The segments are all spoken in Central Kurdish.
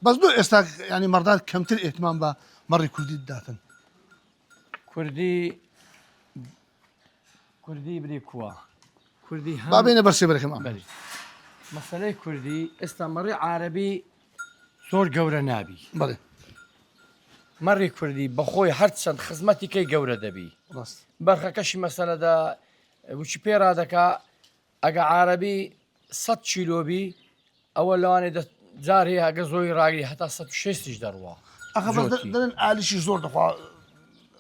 بەس بۆ ئێستا ینی مەڕدار کەمتر ئێتمان بە مەڕی کوردی داتن کوردی کوردی بری کووە کوردی با بێنە بەر سێبەرەکەم ئەم بەری مەسەلەی کوردی ئێستا مەڕی عربی زۆر گەورە نابی بەڵێ مەڕی کوردی بەخۆی هەرچەند خزمەتی کەی گەورە دەبی ڕاست بەرخەکەشی مەسەلەدا وچی پێ ڕادەکا ئەگە عربی 100 کیلۆبی ئەوە لەوانێ دە جار هەیە ئەگە زۆی ڕاگری هەتا 160 دەڕوا ئەخە بەس زۆرتی. دەڵێن ئالیشی زۆر دەخوا زۆر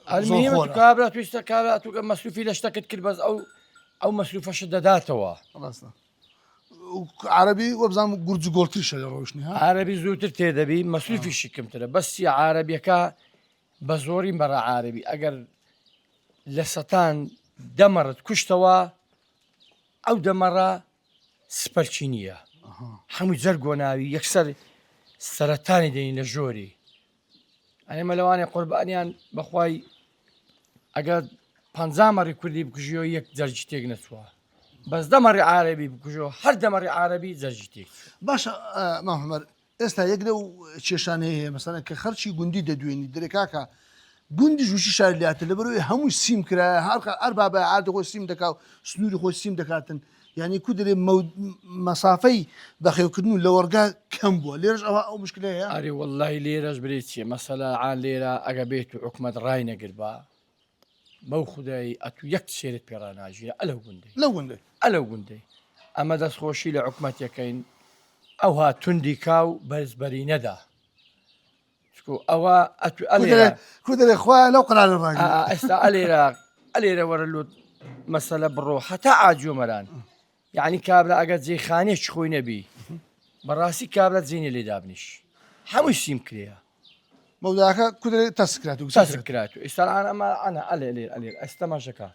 المهم خۆرە. کابرا تویستە کابرا تو مەسروفی لە شتەکەت کرد بەس ئەو ئەو مەسروفەشت دەداتەوە ڕاستە عربی وەبزانم گورج و گۆڵتریشە لە ڕۆشنی ها عربی زووتر تێدەبی مەسروفیشی کەمترە بەس چیە عربیەکە بە زۆری مەڕە عربی ئەگەر لە سەتان دەمەڕت کوشتەوە ئەو دەمەڕە سپەرچی نییە هەمووی جەرگۆ ناوی یەکسەر سەرەتانی دێنی لە ژۆری ئەێمە لەوانێ قوربانیان بەخوای ئەگەر پ مەڕی کوردی بکوژیەوە یەک جەرگی تێک نەچووە بەس دەمەڕی عربی بکوژەوە هەر دەمەڕی عربی جەرگی تێک باشە مامەمەر ئێستا یەک لەو کێشانەی هەیە مەسەلەن کە خەرکی گوندی دەدوێنی دەرێ کاکە گوندیش وشی شاری لاتە لەبەرەوەی هەمووی سیم کرایە هەر هەر بابە عادی خۆی سیم دەکا و سنووری خۆی سیم دەکاتن یعنی کو دەرێ مەسافەی بەخێوکردن و لەوەڕگا کەم بووە لێرەش ئەوە ئەو مشکلە هەیە ئەرێ وەڵڵاهی لێرەش برێ چیە مەسەلە عان لێرە ئەگە بێت و حکومەت ڕای نەگربا بەو خودای ئەتوو یەک سێرت پێ ڕاناگیرا ئەلەو گوندەی لەو گوندەی ئەلەو گوندەی ئەمە دەستخۆشی لە حکومەتەکەین ئەوها توندی کا و بەرز بەری نەدا چکو ئەوە ئەتو ئەلێرە کو دەرێ خوایە لەو قەرارە ڕاگری ئێستا ئەلێرە ئەلێرە وەرە لۆت مەسەلە بڕۆ هەتا ئاجۆمەران یعنی کابرا ئەگەر جێخانێکی خۆی نەبی بەڕاستی کابرا جێنێ لێ دابنیش هەمووی سیم کرێە مەوداکە کودرێ تەسک کرات و تەسک کرات و ئێستا ئان ئەمە ئەنا ئەلێ لێ ئەلێ ئێستا مەشەکە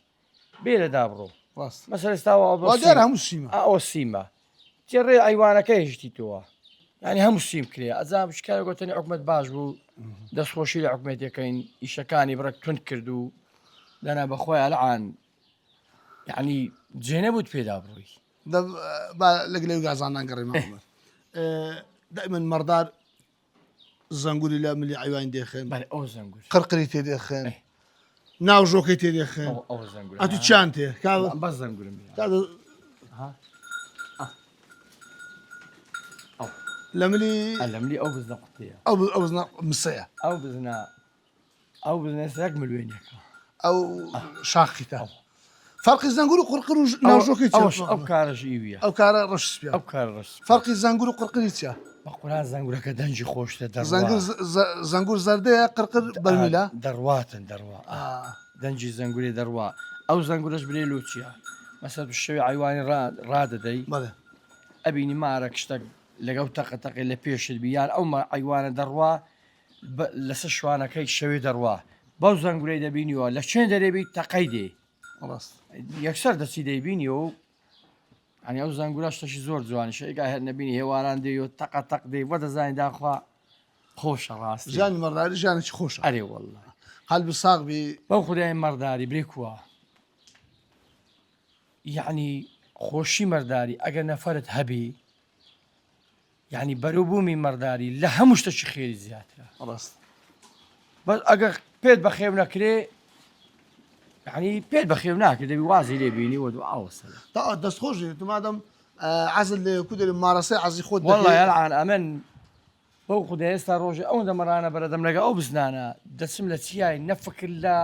بێرە دابڕۆ ڕاست مەسەر ئێستا وا بۆ وا دیارە هەموو سیمە ئەوە سیمە تێ ڕێ ئەیوانەکە هێشتی تۆوە یعنی هەموو سیم کرێ ئەزان شکار گوتنی حکومت باش بوو دەستخۆشی لە حکومەتەکەین ئیشەکانی بڕێک تون کرد و دەنا بەخۆی ئەلعان یعنی جێ نەبووت پێدا بڕۆی با لە گلەی گازانان گەڕێ مامە دائما مەڕدار زەنگوری لە ملی عیوان دێخێن بەر ئەو زەنگور قرقری تێ دێخێن ناو ژۆکەی تێ دێخێن ئەو زەنگور ئەتو چیان تێ بەس زەنگورم لە ملی لە ملی ئەو بزنە قوتەیە ئەو ئەو بزنە مسەیە ئەو بزنە ئەو بزنە یەک ملیۆنێکە ئەو شاخیتە فەرقی زەنگور و قڕقر و ناوژۆکەی چیە؟ ئەوەش ئەو کارەش ئیویە ئەو کارە ڕەش سپیە ئەو کارە ڕەش سپیە. فەرقی زەنگور و قڕقری چیە؟ بە قورئان زەنگورەکە دەنگی خۆشتە دەڕوا زەنگور زەنگور زەردەیە قڕقر بەرمیلە دەڕواتن دەڕوا دەنگی زەنگورێ دەڕوا ئەو زەنگورەش برێ لۆ چیە مەسەر شەوی عیوانی ڕادەدەی بەڵێ ئەبینی مارە شتەک لەگەڵ تەقە تەقێ لە پێشت بی یان ئەو عیوانە دەڕوا لەسەر شوانەکەی شەوێ دەڕوا بەو زەنگورەی دەبینیوە لە چێن دەرێبی تەقەی دێ ڕاست یەکسەر دەچی دەیبینیەوە و ئەنی ئەو زەنگورە شتەشی زۆر جوانیشە ئیگا هەر نەبینی هێواران دێ و تەقە تەق دێ وە دەزانین داخوا خۆشە ڕاستی ژیانی مەڕداری ژیانێکی خۆشە ئەرێ واللە قەلب ساغ بی بەو خودای مەڕداری برێ کووە یعنی خۆشی مەرداری ئەگەر نەفەرت هەبی یانی بەروبوومی مەڕداری لە هەموو شتەکی خێری زیاترە. ڕاست. بەس ئەگەر پێت بەخێو نەکرێ یعنی پێت بەخێو ناکرێ دەبی وازی لێ بینی و دوعا وەسەلام. تا دەست خۆش بێت مادەم عەزل لێ کو دەرێ مارەسەی عەزی خۆت واللە یەلعان ئەمن بەو خودای ئێستا ڕۆژێ ئەوەندە مەڕانە بەرەدەم لەگە ئەو بزنانە دەچم لە چیای نە فکر لە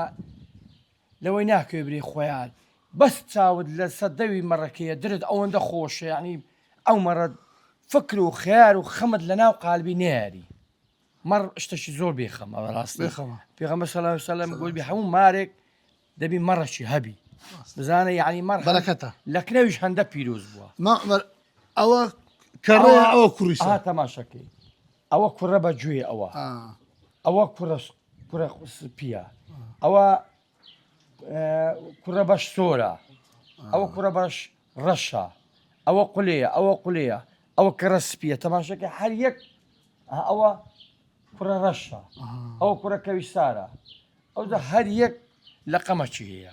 لەوەی ناکەوێ برێ خۆیان بەس چاوت لە سەدەوی مەڕەکەیە درت ئەوەندە خۆشە یعنی ئەو مەڕە فکر و خەیار و خەمت لە ناو قالبی نەیاری مەڕ شتەکی زۆر بێخەمە بەڕاستی بێخەمە. پێغەمبەر صلی الله علیه وسلم گوت بی هەموو مارێک دەبی مەڕەکی هەبی بزانە یعنی مەڕ بەرەکەتە. لە کنەویش هەندە پیرۆز بووە مەعمەر ئەوە کەڕەیە ئەوە کوڕیسە ئەها تەماشەکەی ئەوە کوڕە بە گوێ ئەوە ئەوە کوڕە کوڕە سپیە ئەوە کوڕە بەش سۆرە ئەوە کوڕە بەش ڕەشە ئەوە قولەیە ئەوە قولەیە ئەوە کەڕە سپیە تەماشەکە هەر یەک ئەوە کوڕە ڕەشە ئەوە کوڕە کەویسارە ئەو هەر یەک لە قەمەکی هەیە.